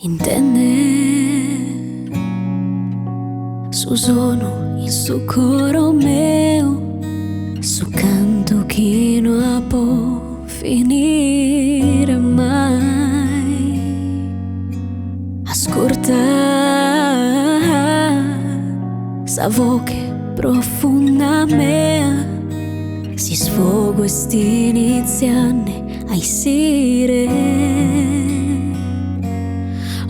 Intende su sonu in su coro meu, su cantu chi no apo finire mai. Ascurta sa voche profunda mea, s'isfogu est iniziande a 'essire.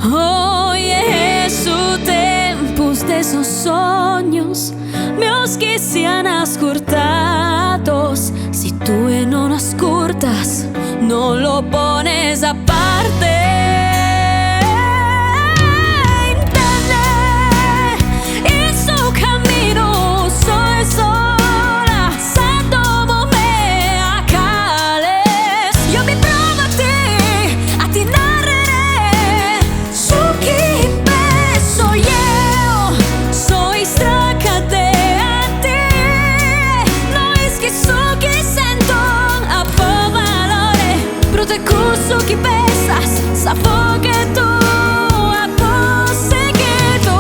Oje est su tempus de sos sognos meos chi sian ascurtados, si tue non ascurtas non lo pones a parte. Intende in su caminu soe sola sa domo mea cales Eo bi provo a ti a ti narrere su chi pesso jeo so istraca de a tie no ischis su chi sento apo valore prus de cussu chi pessas sa voche tua apo sighidu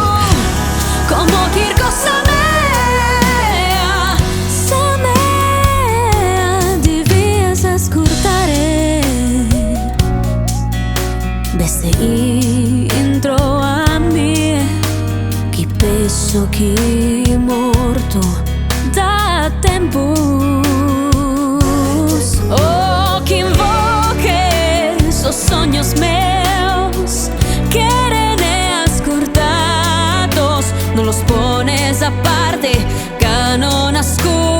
como chirco sa mea sa mea devias ascurtare b'est intro a mie chi pesso chi mortu da tempus oh ch'invoche sos sognos meos cherene ascurtados non los pones a parte ca non ascurtas.